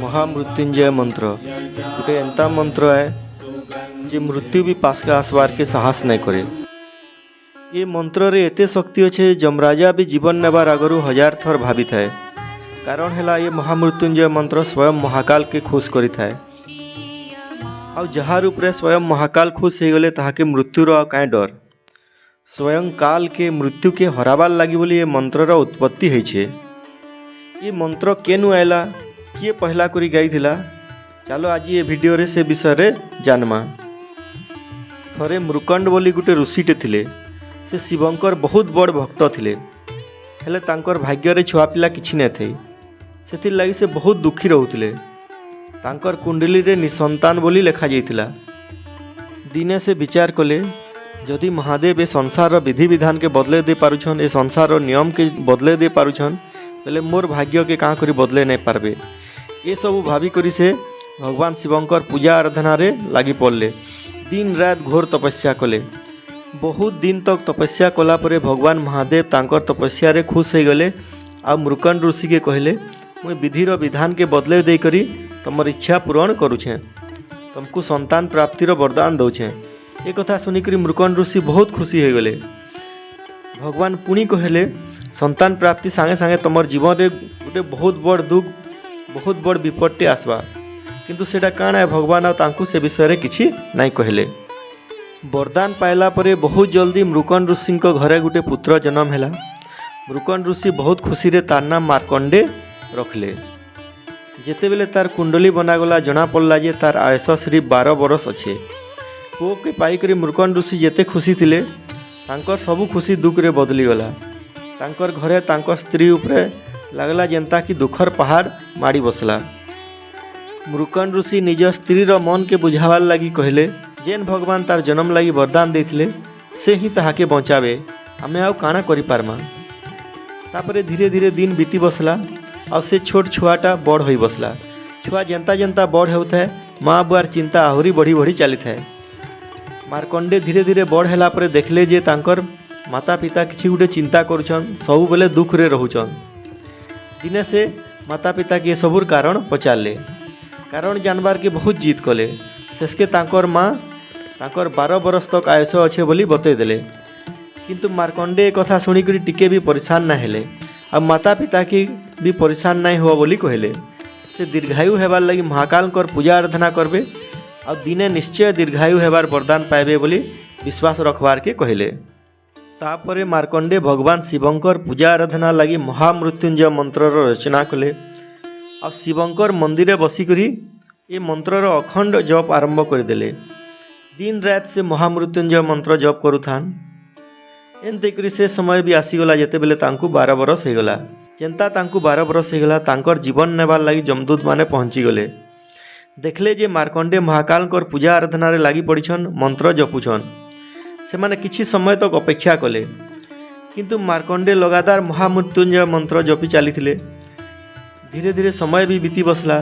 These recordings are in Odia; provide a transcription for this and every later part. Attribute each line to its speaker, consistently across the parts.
Speaker 1: ମହାମୃତ୍ୟୁଞ୍ଜୟ ମନ୍ତ୍ର ଗୋଟେ ଏନ୍ତା ମନ୍ତ୍ର ଏ ଯେ ମୃତ୍ୟୁ ବି ପାସ୍କେ ଆସବାର୍କେ ସାହସ ନାଇଁ କରେ। ଏ ମନ୍ତ୍ରରେ ଏତେ ଶକ୍ତି ଅଛେ, ଯମରାଜା ବି ଜୀବନ ନେବାର ଆଗରୁ ହଜାର ଥର ଭାବିଥାଏ। କାରଣ ହେଲା, ଏ ମହାମୃତ୍ୟୁଞ୍ଜୟ ମନ୍ତ୍ର ସ୍ୱୟଂ ମହାକାଲକେ ଖୁଶ କରିଥାଏ। ଆଉ ଯାହାର ଉପରେ ସ୍ୱୟଂ ମହାକାଲ ଖୁଶ ହେଇଗଲେ, ତାହାକେ ମୃତ୍ୟୁର ଆଉ କାଏଁ ଡର? ସ୍ୱୟଂ କାଲକେ, ମୃତ୍ୟୁକେ ହରାବାର୍ ଲାଗି ବୋଲି ଏ ମନ୍ତ୍ରର ଉତ୍ପତ୍ତି ହେଇଛେ। ଏ ମନ୍ତ୍ର କେନୁ ଆଇଲା, କିଏ ପହଲା କରି ଗାଇଥିଲା, ଚାଲ ଆଜି ଏ ଭିଡ଼ିଓରେ ସେ ବିଷୟରେ ଜାନମା। ଥରେ ମୃକଣ୍ଡ ବୋଲି ଗୋଟେ ଋଷିଟେ ଥିଲେ। ସେ ଶିବଙ୍କର ବହୁତ ବଡ଼ ଭକ୍ତ ଥିଲେ। ହେଲେ ତାଙ୍କର ଭାଗ୍ୟରେ ଛୁଆ ପିଲା କିଛି ନାଇଥାଇ। ସେଥିର୍ଲାଗି ସେ ବହୁତ ଦୁଃଖୀ ରହୁଥିଲେ। ତାଙ୍କର କୁଣ୍ଡଲୀରେ ନିସନ୍ତାନ ବୋଲି ଲେଖାଯାଇଥିଲା। ଦିନେ ସେ ବିଚାର କଲେ, ଯଦି ମହାଦେବ ଏ ସଂସାରର ବିଧିବିଧାନକେ ବଦଲେଇ ଦେଇ ପାରୁଛନ୍, ଏ ସଂସାରର ନିୟମକେ ବଦଲେଇ ଦେଇ ପାରୁଛନ୍, ବେଲେ ମୋର୍ ଭାଗ୍ୟକେ କାଁ କରି ବଦଲେଇ ନାଇଁ ପାରବେ? ଏସବୁ ଭାବିକରି ସେ ଭଗବାନ ଶିବଙ୍କର ପୂଜା ଆରାଧନାରେ ଲାଗି ପଡ଼ିଲେ। ଦିନ ରାତ ଘୋର ତପସ୍ୟା କଲେ। ବହୁତ ଦିନ ତକ୍ ତପସ୍ୟା କଲା ପରେ ଭଗବାନ ମହାଦେବ ତାଙ୍କର ତପସ୍ୟାରେ ଖୁଶ ହେଇଗଲେ ଆଉ ମୃକଣ୍ଡ ଋଷିକେ କହିଲେ, ମୁଇଁ ବିଧିର ବିଧାନକେ ବଦଲେଇ ଦେଇକରି ତମର ଇଚ୍ଛା ପୂରଣ କରୁଛେଁ, ତମକୁ ସନ୍ତାନ ପ୍ରାପ୍ତିର ବରଦାନ ଦଉଛେଁ। ଏ କଥା ଶୁଣିକରି ମୃକଣ୍ଡ ଋଷି ବହୁତ ଖୁସି ହେଇଗଲେ। ଭଗବାନ ପୁଣି କହିଲେ, ସନ୍ତାନ ପ୍ରାପ୍ତି ସାଙ୍ଗେ ସାଙ୍ଗେ ତମର ଜୀବନରେ ଗୋଟେ ବହୁତ ବଡ଼ ଦୁଃଖ, ବହୁତ ବଡ଼ ବିପଦଟେ ଆସବା। କିନ୍ତୁ ସେଇଟା କାଣା, ଭଗବାନ ଆଉ ତାଙ୍କୁ ସେ ବିଷୟରେ କିଛି ନାଇଁ କହିଲେ। ବରଦାନ ପାଇଲା ପରେ ବହୁତ ଜଲ୍ଦି ମୃକଣ୍ଡ ଋଷିଙ୍କ ଘରେ ଗୋଟେ ପୁତ୍ର ଜନ୍ମ ହେଲା। ମୃକଣ୍ଡ ଋଷି ବହୁତ ଖୁସିରେ ତାର ନାମ ମାର୍କଣ୍ଡେ ରଖିଲେ। ଯେତେବେଲେ ତାର କୁଣ୍ଡଲୀ ବନାଗଲା, ଜଣା ପଡ଼ିଲା ଯେ ତାର ଆୟୁଷ ସିରିଫ 12 ବରଷ ଅଛେ। ପୁଅକେ ପାଇକରି ମୃକଣ୍ଡ ଋଷି ଯେତେ ଖୁସି ଥିଲେ, ତାଙ୍କର ସବୁ ଖୁସି ଦୁଃଖରେ ବଦଳିଗଲା। ତାଙ୍କର ଘରେ ତାଙ୍କ ସ୍ତ୍ରୀ ଉପରେ ଲାଗଲା ଯେନ୍ତା କି ଦୁଃଖର ପାହାଡ଼ ମାଡ଼ି ବସଲା। ମୃକଣ୍ଡ ଋଷି ନିଜ ସ୍ତ୍ରୀର ମନକେ ବୁଝାବାର୍ ଲାଗି କହିଲେ, ଯେନ୍ ଭଗବାନ ତାର ଜନ୍ମ ଲାଗି ବରଦାନ ଦେଇଥିଲେ, ସେ ହିଁ ତାହାକେ ବଞ୍ଚାବେ। ଆମେ ଆଉ କାଣା କରିପାରମା? ତାପରେ ଧୀରେ ଧୀରେ ଦିନ ବିତି ବସଲା ଆଉ ସେ ଛୋଟ ଛୁଆଟା ବଡ଼ ହୋଇ ବସଲା। ଛୁଆ ଯେନ୍ତା ଯେନ୍ତା ବଡ଼ ହେଉଥାଏ, ମା ବୁଆର ଚିନ୍ତା ଆହୁରି ବଢ଼ି ବଢ଼ି ଚାଲିଥାଏ। ମାର୍କଣ୍ଡେ ଧୀରେ ଧୀରେ ବଡ଼ ହେଲା ପରେ ଦେଖିଲେ ଯେ ତାଙ୍କର ମାତା ପିତା କିଛି ଗୋଟେ ଚିନ୍ତା କରୁଛନ୍, ସବୁବେଲେ ଦୁଃଖରେ ରହୁଛନ୍। ଦିନେ ସେ ମାତା ପିତାକେ ଏସବୁର କାରଣ ପଚାରିଲେ। କାରଣ ଜାନବାର୍କେ ବହୁତ ଜିଦ୍ କଲେ। ଶେଷକେ ତାଙ୍କର ମା ତାଙ୍କର 12 ବରଷ ତକ୍ ଆୟୁଷ ଅଛେ ବୋଲି ବତେଇଦେଲେ। କିନ୍ତୁ ମାର୍କଣ୍ଡେ ଏ କଥା ଶୁଣିକରି ଟିକେ ବି ପରିଶାନ ନାଇଁ ହେଲେ ଆଉ ମାତା ପିତାକେ ବି ପରିଶାନ ନାଇଁ ହୁଅ ବୋଲି କହିଲେ। ସେ ଦୀର୍ଘାୟୁ ହେବାର୍ ଲାଗି ମହାକାଳଙ୍କର ପୂଜା ଆରାଧନା କରବେ ଆଉ ଦିନେ ନିଶ୍ଚୟ ଦୀର୍ଘାୟୁ ହେବାର ବରଦାନ ପାଇବେ ବୋଲି ବିଶ୍ୱାସ ରଖବାର୍କେ କହିଲେ। ତାପରେ ମାର୍କଣ୍ଡେ ଭଗବାନ ଶିବଙ୍କର ପୂଜା ଆରାଧନା ଲାଗି ମହାମୃତ୍ୟୁଞ୍ଜୟ ମନ୍ତ୍ରର ରଚନା କଲେ ଆଉ ଶିବଙ୍କର ମନ୍ଦିରରେ ବସିକରି ଏ ମନ୍ତ୍ରର ଅଖଣ୍ଡ ଜପ ଆରମ୍ଭ କରିଦେଲେ। ଦିନ ରାତ ସେ ମହାମୃତ୍ୟୁଞ୍ଜୟ ମନ୍ତ୍ର ଜପ କରୁଥାନ୍। ଏମିତି କରି ସେ ସମୟ ବି ଆସିଗଲା, ଯେତେବେଲେ ତାଙ୍କୁ 12 ବରଷ ହେଇଗଲା। ଯେନ୍ତା ତାଙ୍କୁ 12 ବରଷ ହେଇଗଲା, ତାଙ୍କର ଜୀବନ ନେବାର୍ ଲାଗି ଯମଦୂତ ମାନେ ପହଞ୍ଚିଗଲେ। ଦେଖିଲେ ଯେ ମାର୍କଣ୍ଡେ ମହାକାଳଙ୍କର ପୂଜା ଆରାଧନାରେ ଲାଗି ପଡ଼ିଛନ୍, ମନ୍ତ୍ର ଜପୁଛନ୍। ସେମାନେ କିଛି ସମୟ ତକ ଅପେକ୍ଷା କଲେ, କିନ୍ତୁ ମାର୍କଣ୍ଡେ ଲଗାତାର ମହାମୃତ୍ୟୁଞ୍ଜୟ ମନ୍ତ୍ର ଜପି ଚାଲିଥିଲେ। ଧୀରେ ଧୀରେ ସମୟ ବି ବିତି ବସଲା,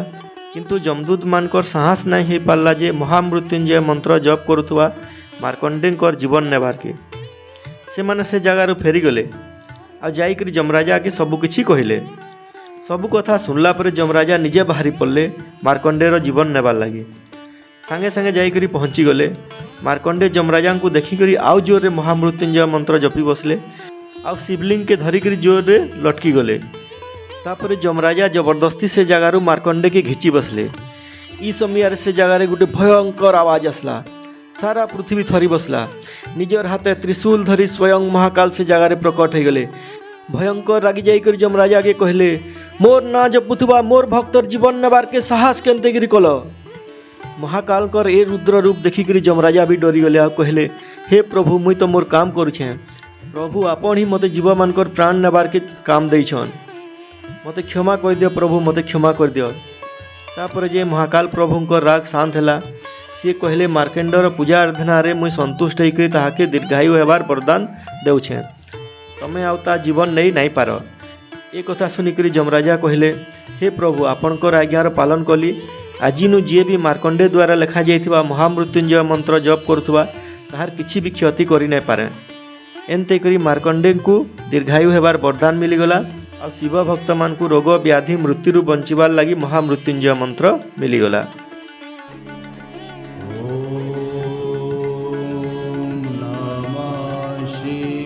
Speaker 1: କିନ୍ତୁ ଯମଦୂତମାନଙ୍କର ସାହସ ନାଇଁ ହେଇପାରିଲା ଯେ ମହାମୃତ୍ୟୁଞ୍ଜୟ ମନ୍ତ୍ର ଜପ କରୁଥିବା ମାର୍କଣ୍ଡେଙ୍କର ଜୀବନ ନେବାର୍କେ। ସେମାନେ ସେ ଜାଗାରୁ ଫେରିଗଲେ ଆଉ ଯାଇକରି ଯମରାଜାକେ ସବୁ କିଛି କହିଲେ। ସବୁ କଥା ଶୁଣିଲା ପରେ ଯମରାଜା ନିଜେ ବାହାରି ପଡ଼ିଲେ ମାର୍କଣ୍ଡେର ଜୀବନ ନେବାର୍ ଲାଗି। ସାଙ୍ଗେ ସାଙ୍ଗେ ଯାଇକରି ପହଞ୍ଚିଗଲେ। ମାର୍କଣ୍ଡେ ଯମରାଜାଙ୍କୁ ଦେଖିକରି ଆଉ ଜୋରରେ ମହାମୃତ୍ୟୁଞ୍ଜୟ ମନ୍ତ୍ର ଜପି ବସିଲେ ଆଉ ଶିବଲିଙ୍ଗକେ ଧରିକରି ଜୋରରେ ଲଟକି ଗଲେ। ତାପରେ ଯମରାଜା ଜବରଦସ୍ତି ସେ ଜାଗାରୁ ମାର୍କଣ୍ଡେକେ ଘିଚି ବସଲେ। ଇ ସମୟରେ ସେ ଜାଗାରେ ଗୋଟେ ଭୟଙ୍କର ଆୱାଜ ଆସିଲା। ସାରା ପୃଥିବୀ ଥରି ବସଲା। ନିଜର ହାତେ ତ୍ରିଶୂଲ ଧରି ସ୍ୱୟଂ ମହାକାଲ ସେ ଜାଗାରେ ପ୍ରକଟ ହେଇଗଲେ। ଭୟଙ୍କର ରାଗି ଯାଇକରି ଯମରାଜାକେ କହିଲେ, ମୋର୍ ନାଁ ଜପୁଥିବା ମୋର୍ ଭକ୍ତର ଜୀବନ ନେବାର୍କେ ସାହସ କେନ୍ତେକିରି କଲ? ମହାକାଲଙ୍କର ଏ ରୁଦ୍ର ରୂପ ଦେଖିକରି ଯମରାଜା ବି ଡରିଗଲେ ଆଉ କହିଲେ, ହେ ପ୍ରଭୁ, ମୁଇଁ ତ ମୋର୍ କାମ କରୁଛେଁ। ପ୍ରଭୁ, ଆପଣ ହିଁ ମୋତେ ଜୀବମାନଙ୍କର ପ୍ରାଣ ନେବାର୍କେ କାମ ଦେଇଛନ୍। ମୋତେ କ୍ଷମା କରିଦିଅ ପ୍ରଭୁ, ମୋତେ କ୍ଷମା କରିଦିଅ। ତାପରେ ଯେ ମହାକାଲ ପ୍ରଭୁଙ୍କର ରାଗ ଶାନ୍ତ ହେଲା। ସିଏ କହିଲେ, ମାର୍କେଣ୍ଡର ପୂଜା ଆରାଧନାରେ ମୁଇଁ ସନ୍ତୁଷ୍ଟ ହେଇକରି ତାହାକେ ଦୀର୍ଘାୟୁ ହେବାର ବରଦାନ ଦେଉଛେଁ। ତମେ ଆଉ ତା ଜୀବନ ନେଇ ନାଇଁ ପାର। ଏ କଥା ଶୁଣିକରି ଯମରାଜା କହିଲେ, ହେ ପ୍ରଭୁ, ଆପଣଙ୍କର ଆଜ୍ଞାର ପାଳନ କଲି। ଆଜିନୁ ଯିଏ ବି ମାର୍କଣ୍ଡେ ଦ୍ୱାରା ଲେଖାଯାଇଥିବା ମହାମୃତ୍ୟୁଞ୍ଜୟ ମନ୍ତ୍ର ଜପ କରୁଥିବା, ତାହାର କିଛି ବି କ୍ଷତି କରି ନାଇଁ ପାରେ। ଏନ୍ତେ କରି ମାର୍କଣ୍ଡେଙ୍କୁ ଦୀର୍ଘାୟୁ ହେବାର ବରଦାନ ମିଳିଗଲା। ଆଉ ଶିବ ଭକ୍ତମାନଙ୍କୁ ରୋଗ ବ୍ୟାଧି ମୃତ୍ୟୁରୁ ବଞ୍ଚିବାର ଲାଗି ମହାମୃତ୍ୟୁଞ୍ଜୟ ମନ୍ତ୍ର ମିଳିଗଲା।
Speaker 2: ॐ नमः शिवाय।